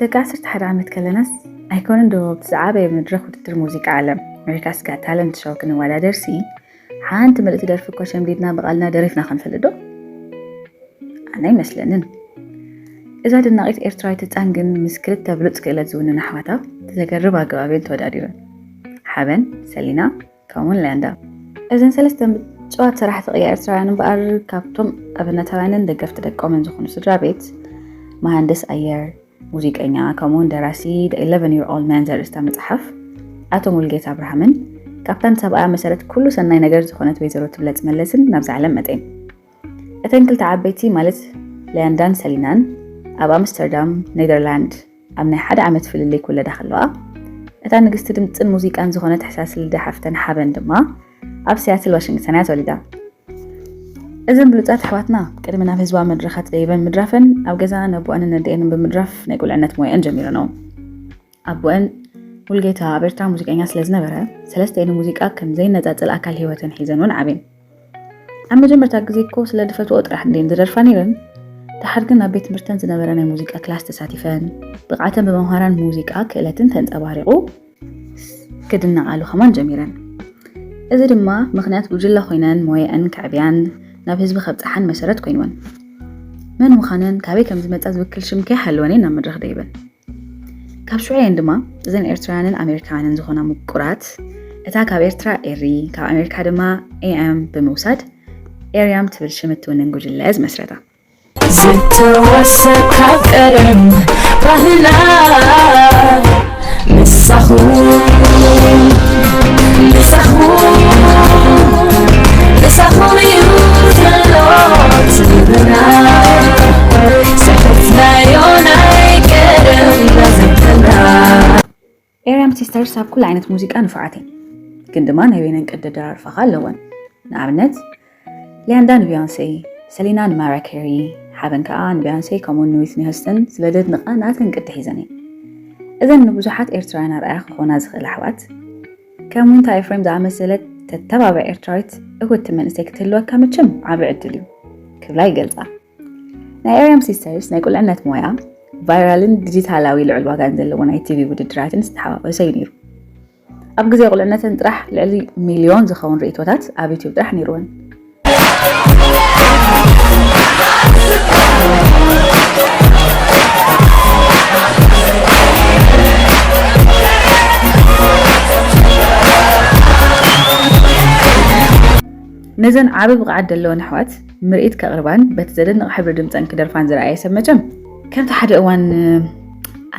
ደቂ ዓሰርተ ሓደ ዓመት ከለናስ ኣይኮነን ዶ ኣብቲ ዝዓበየ መድረኽ ውድድር ሙዚቃ ዓለም፣ ኣሜሪካስ ጋት ታለንት ሾው ክንወዳደርሲ ሓንቲ ምልእቲ ደርፊ እኮ ሸምዲድና ብቓልና ደሪፍና ክንፈልጥ ዶ? ኣነ ኣይመስለንን። እዛ ደናቒት ኤርትራዊት ህጻን ግን ምስ ክልተ ብሉጽ ክእለት ዝውንን ኣሕዋታ ብዘገርም ኣገባብ እየን ተወዳዲረን። ሓበን፣ ሰሊና፣ ከምኡውን ሊያንዳ። እዘን ሰለስተ ምጭዋት ሰራሕቲ ቅያ ኤርትራውያን እምበኣር ካብቶም ኣብነታውያንን ደገፍቲ ደቆምን ዝኾኑ ስድራ ቤት፣ መሃንድስ ኣየር፣ ሙዚቀኛ ከምኡውን ደራሲ The eleven year old man ዘርእስታ መጽሓፍ ኣቶ ሙሉጌታ ኣብርሃምን ካብታ ንሰብኣያ መሰረት ኩሉ ሰናይ ነገር ዝኾነት ወይዘሮ ትብለጽ መለስን ናብዛ ዓለም መጺኤን። እተን ክልተ ዓበይቲ ማለት ሊያንዳን ሰሊናን ኣብ ኣምስተርዳም ኔደርላንድ ኣብ ናይ ሓደ ዓመት ፍልልይ ክውለዳ ከለዋ፣ እታ ንግስቲ ድምጽን ሙዚቃን ዝኾነት ሕሳስ ልደ ሓፍተን ሓበን ድማ ኣብ ሲያትል ዋሽንግተን እያ ተወሊዳ። እዘን ብሉጻት ኣሕዋትና ቅድሚ ናብ ህዝባዊ መድረኻት ደይበን ምድራፈን ኣብ ገዛ ነቦኣንን ነደኤንን ብምድራፍ ናይ ቁልዕነት ሞየአን ጀሚረንኦ። ኣቦአን ሙሉጌታ ኣብ ኤርትራ ሙዚቀኛ ስለ ዝነበረ ሰለስተኤን ሙዚቃ ከም ዘይነጻጸል ኣካል ህይወተን ሒዘን እውን ዓብየን። ኣብ መጀመርታ ግዜ እኮ ስለ ድፈትዎ ጥራሕ እንዴን ዝደርፋ ነይረን። ደሓር ግን ኣብ ቤት ትምህርተን ዝነበረ ናይ ሙዚቃ ክላስ ተሳቲፈን ብቕዓተን ብመምሃራን ሙዚቃ ክእለትን ተንጸባሪቑ ክድነቓሉ ከማን ጀሚረን። እዚ ድማ ምኽንያት ጉጅለ ኮይነን ሞየአን ከዕብያን ናብ ህዝቢ ከብጽሓን መሰረት ኮይንወን። መን ምዃነን ካበይ ከም ዝመጻ ዝውክል ሽም ከይሃለወን እየን ናብ መድረኽ ደይበን። ካብ ሽዑ እየን ድማ እዘን ኤርትራውያንን ኣሜሪካውያንን ዝኾና ምቁራት እታ ካብ ኤርትራ ኤሪ ካብ ኣሜሪካ ድማ ኤም ብምውሳድ ኤርያም ትብል ሽም እትውንን ጉጅለ ዝመስረታ። ዝተወርሰ ካብ ቀደም ባህልና ምሳኹ ምሳኹ ምሳኹ እዩ ዘሎ ትብልና ሰፈትናዮ ናይ ቀደም መዘክርና። ኤርያም ሲስተርስ ኣብ ኩሉ ዓይነት ሙዚቃ ንፉዓት እየን፣ ግን ድማ ናይ በይነን ቅዲ ኣደራርፋ ከኣ ኣለወን። ንኣብነት ሊያንዳ ንቢዮንሴ፣ ሰሊና ንማራ ኬሪ፣ ሓበን ከኣ ንቢዮንሴ ከምኡውን ንዊትኒ ሆስቶን ስለ ደድንቓ ናተን ቅዲ ሒዘን እየን። እዘን ንብዙሓት ኤርትራውያን ኣርኣያ ክኾና ዝኽእላ ኣሕዋት ከም ዊንታ ኤፍሬም ዝኣመሰለት ተተባብዕ ኤርትራዊት እውቲ መንእሰይ ክትህልወካ ምችም ዓቢ ዕድል እዩ ክብላ ይገልጻ። ናይ ኤርያም ሲስተርስ ናይ ቁልዕነት ሞያ ቫይራልን ዲጂታላዊ ልዑል ዋጋን ዘለዎ ናይ ቲቪ ውድድራትን ዝተሓዋወሰ እዩ ነይሩ። ኣብ ግዜ ቁልዕነተን ጥራሕ ልዕሊ ሚልዮን ዝኸውን ርእይቶታት ኣብ ዩትዩብ ጥራሕ ነይርወን። ነዘን ዓቢ ብቕዓት ዘለወን ኣሕዋት ምርኢት ከቕርባን በቲ ዘደንቕ ሕብሪ ድምጸን ክደርፋን ዝረኣየ ሰብ መቸም ከምቲ ሓደ እዋን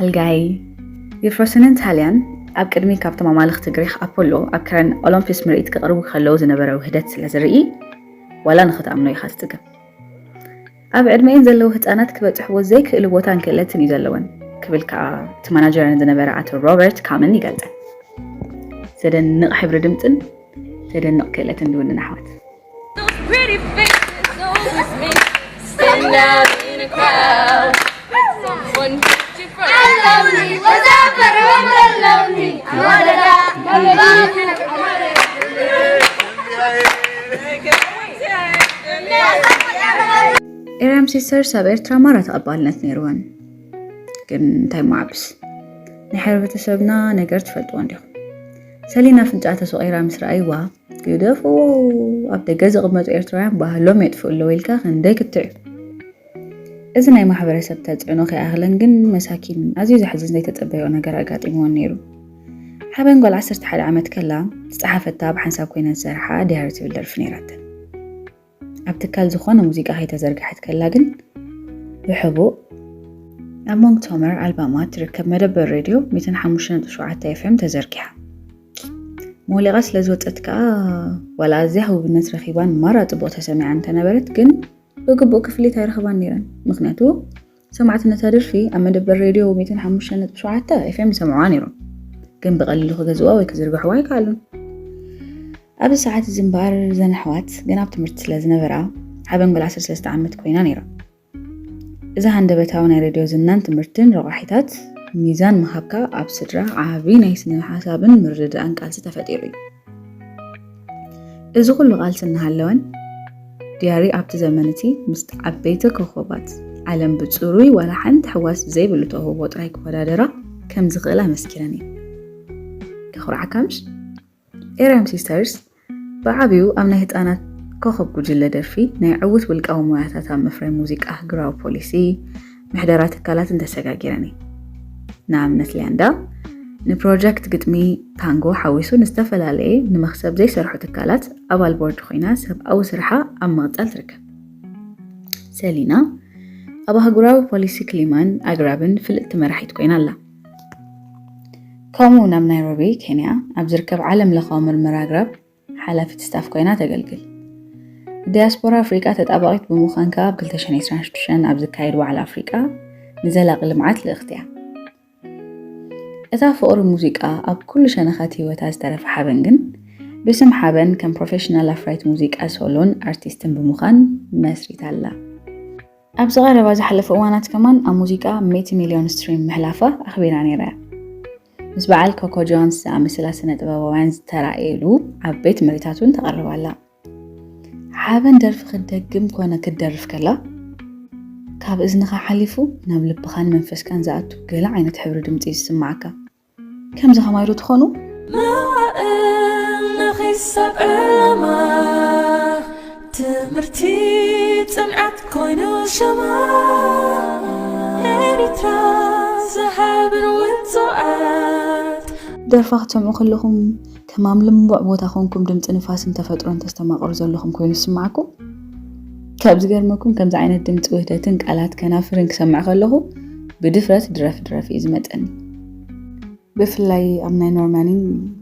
ኣልጋይ ዩፍሮስንን ታልያን ኣብ ቅድሚ ካብቶም ኣማልኽቲ ግሪኽ ኣፖሎ ኣብ ከረን ኦሎምፒስ ምርኢት ክቕርቡ ከለዉ ዝነበረ ውህደት ስለ ዝርኢ ዋላ ንኽትኣምኖ ኢኻ ትጽገም። ኣብ ዕድመኤን ዘለዉ ህጻናት ክበጽሕዎ ዘይክእሉ ቦታን ክእለትን እዩ ዘለወን ክብል ከኣ እቲ ማናጀረን ዝነበረ ኣቶ ሮበርት ካመን ይገልጸን። ዘደንቕ ሕብሪ ድምጽን ዘደንቕ ክእለትን ዝውንን ኣሕዋት። Those pretty faces always make me stand out in a crowd. One picture from I love me, was I better when I love me? I'm all that I, I'm all that I. ኤርያም ሲስተርስ ኣብ ኤርትራ ማራ ተቐባልነት ነይርወን። ግን እንታይ ሞ ዓብስ ናይ ሕብረተሰብና ነገር ትፈልጥዎ እንዲኹም። ሰሊና ኣፍንጫኣ ተሰቒራ ምስ ረኣይዋ ግደፍዎ፣ ኣብ ደገ ዝቕመጡ ኤርትራውያን ባህሎም የጥፍኡ ኣለዉ ኢልካ ክንደይ ክትዕ እዩ። እዚ ናይ ማሕበረሰብ ተጽዕኖ ከይኣኽለን ግን መሳኪን ኣዝዩ ዘሕዝን ዘይተጸበዮ ነገር ኣጋጢምወን ነይሩ። ሓበን ጓል ዓሰርተ ሓደ ዓመት ከላ ዝጸሓፈታ ብሓንሳብ ኮይነን ዝሰርሓ ዲያሪ ትብል ደርፊ ነይራተን። ኣብ ትካል ዝኾነ ሙዚቃ ከይተዘርግሐት ከላ ግን ብሕቡእ ኣብ ሞንግቶመር ኣልባማ ትርከብ መደበር ሬድዮ ሚእትን ሓሙሽተ ነጥቢ ሸውዓተ ኤፍኤም ተዘርጊሓ። ሞሊቓ ስለ ዝወጸት ከኣ ዋላ ኣዝያ ህቡብነት ረኺባን ማራ ጽቡቕ ተሰሚዓን እንተነበረት ግን ብግቡእ ክፍሊት ኣይረኸባን ነይረን። ምኽንያቱ ሰማዕቲ ነታ ደርፊ ኣብ መደበር ሬድዮ ሚእትን ሓሙሽተ ነጥቢ ሸውዓተ ኤፍኤም ይሰምዑዋ ነይሮም፣ ግን ብቐሊሉ ክገዝእዋ ወይ ክዝርግሕዋ ኣይከኣሉን። ኣብዚ ሰዓት እዚ እምበኣር እዘን ኣሕዋት ገና ኣብ ትምህርቲ ስለ ዝነበራ ሓበን ጓል ዓሰርተ ሰለስተ ዓመት ኮይና ነይራ። እዚ ሃንደበታዊ ናይ ሬድዮ ዝናን ትምህርትን ረቋሒታት ሚዛን ምሃብካ ኣብ ስድራ ዓቢ ናይ ስነ ሓሳብን ምርድዳእን ቃልሲ ተፈጢሩ እዩ። እዚ ኩሉ ቃልሲ እናሃለወን ዲያሪ ኣብቲ ዘመን እቲ ምስቲ ዓበይቲ ኮኾባት ዓለም ብጽሩይ ዋላ ሓንቲ ሕዋስ ዘይብሉ ተውህቦ ጥራይ ክወዳደራ ከም ዝኽእል ኣመስኪረን እየን። ከኹርዓካ ምሽ? ኤርያም ሲስተርስ ብዓብዩ ኣብ ናይ ህፃናት ኮኸብ ጉጅለ ደርፊ ናይ ዕውት ውልቃዊ ሞያታት ኣብ ምፍራይ ሙዚቃ፣ ኣህጉራዊ ፖሊሲ፣ ምሕደራ ትካላትን ተሰጋጊረን እየን። ንኣብነት ሊያንዳ ንፕሮጀክት ግጥሚ ታንጎ ሓዊሱ ንዝተፈላለየ ንመኽሰብ ዘይሰርሑ ትካላት ኣባል ቦርድ ኮይና ሰብኣዊ ስርሓ ኣብ ምቕጻል ትርከብ። ሰሊና ኣብ ኣህጉራዊ ፖሊሲ ክሊማን ኣግራብን ፍልጥቲ መራሒት ኮይና ኣላ። ከምኡ ናብ ናይሮቢ ኬንያ ኣብ ዝርከብ ዓለም ለኻዊ ምርምር ኣግራብ ሓላፊት ስታፍ ኮይና ተገልግል። ብዲያስፖራ ኣፍሪቃ ተጣባቒት ብምዃን ከኣ ኣብ ክልተ ሽሕን ዕስራን ሽዱሽተን ኣብ ዝካየድ ዋዕላ ኣፍሪቃ ንዘላቒ ልምዓት ልእኽቲ እያ። እታ ፍቕሪ ሙዚቃ ኣብ ኩሉ ሸነኻት ህይወታ ዝተረፈ ሓበን ግን ብስም ሓበን ከም ፕሮፌሽናል ኣፍራይት ሙዚቃ ሶሎን ኣርቲስትን ብምዃን መስሪታ ኣላ። ኣብዚ ቀረባ ዝሓለፈ እዋናት ከማን ኣብ ሙዚቃ ሚእቲ ሚልዮን ስትሪም ምሕላፋ ኣኽቢራ ነይራ እያ። ምስ በዓል ኮኮ ጆንስ ዝኣመሰላ ስነ ጥበባውያን ዝተራእየሉ ዓበይቲ ምርኢታት እውን ተቐርባ ኣላ። ሓበን ደርፊ ክትደግም ኮነ ክትደርፍ ከላ ካብ እዝንኻ ሓሊፉ ናብ ልብኻን መንፈስካን ዝኣቱ ገለ ዓይነት ሕብሪ ድምፂ እዩ ዝስማዓካ። ከምዚ ከማይ ዶ ትኾኑ? ንኽሳብ ዕላማ ትምህርቲ ጽንዓት ኮይኑ ሸማ ኤሪትራ ዝሃብን ውጹዓት ደርፋ ክትሰምዑ ከለኹም ከም ኣብ ልምቡዕ ቦታ ኮንኩም ድምፂ ንፋስን ተፈጥሮን ተስተማቕሩ ዘለኹም ኮይኑ ዝስማዓኩም? ካብ ዝገርመኩም ከምዚ ዓይነት ድምፂ ውህደትን ቃላት ከናፍርን ክሰምዕ ከለኹ ብድፍረት ድረፍ ድረፍ እዩ ዝመፀኒ። ብፍላይ ኣብ ናይ ኖርማንን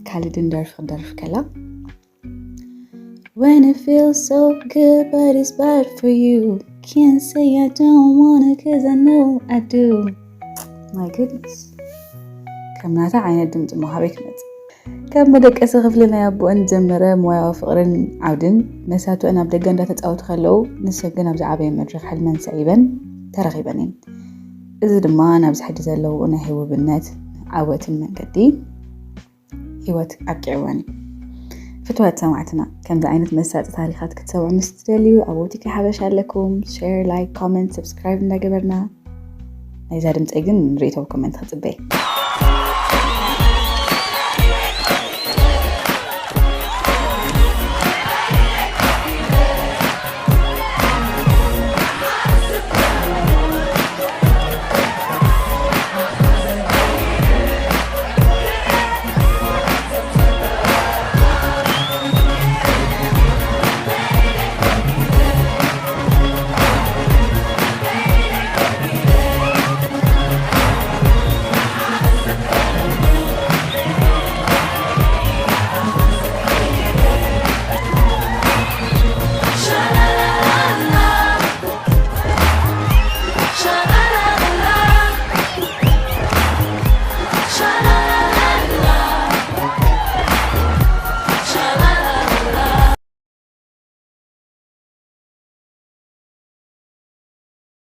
ካልድን ደርፊ ክደርፍ ከላ When it feels so good but it's bad for you Can't say I don't wanna cause I know I do My goodness ከም ናታ ዓይነት ድምፂ መሃበይ ክመፅእ ካብ መደቀሲ ክፍሊ ናይ ኣቦአን ዝጀመረ ሞያዊ ፍቕርን ዓውድን መሳትወን ኣብ ደገ እንዳተፃወቱ ከለዉ ንሰ ግን ኣብ ዝዓበየ መድረኽ ሕልመን ሰዒበን ተረኺበን እየን። እዚ ድማ ናብዚ ሕጂ ዘለውኡ ናይ ህውብነት ዓወትን መንገዲ ህይወት ኣብቂዕወን እዩ። ፍትዋት ሰማዕትና ከምዚ ዓይነት መሳጢ ታሪኻት ክትሰምዑ ምስ ትደልዩ ኣብ ቡቲክ ሓበሻ ኣለኩም። ሼር፣ ላይክ፣ ኮመንት፣ ሰብስክራይብ እንዳገበርና ናይዛ ድምፀይ ግን ርእቶ ኮመንት ክፅበይ።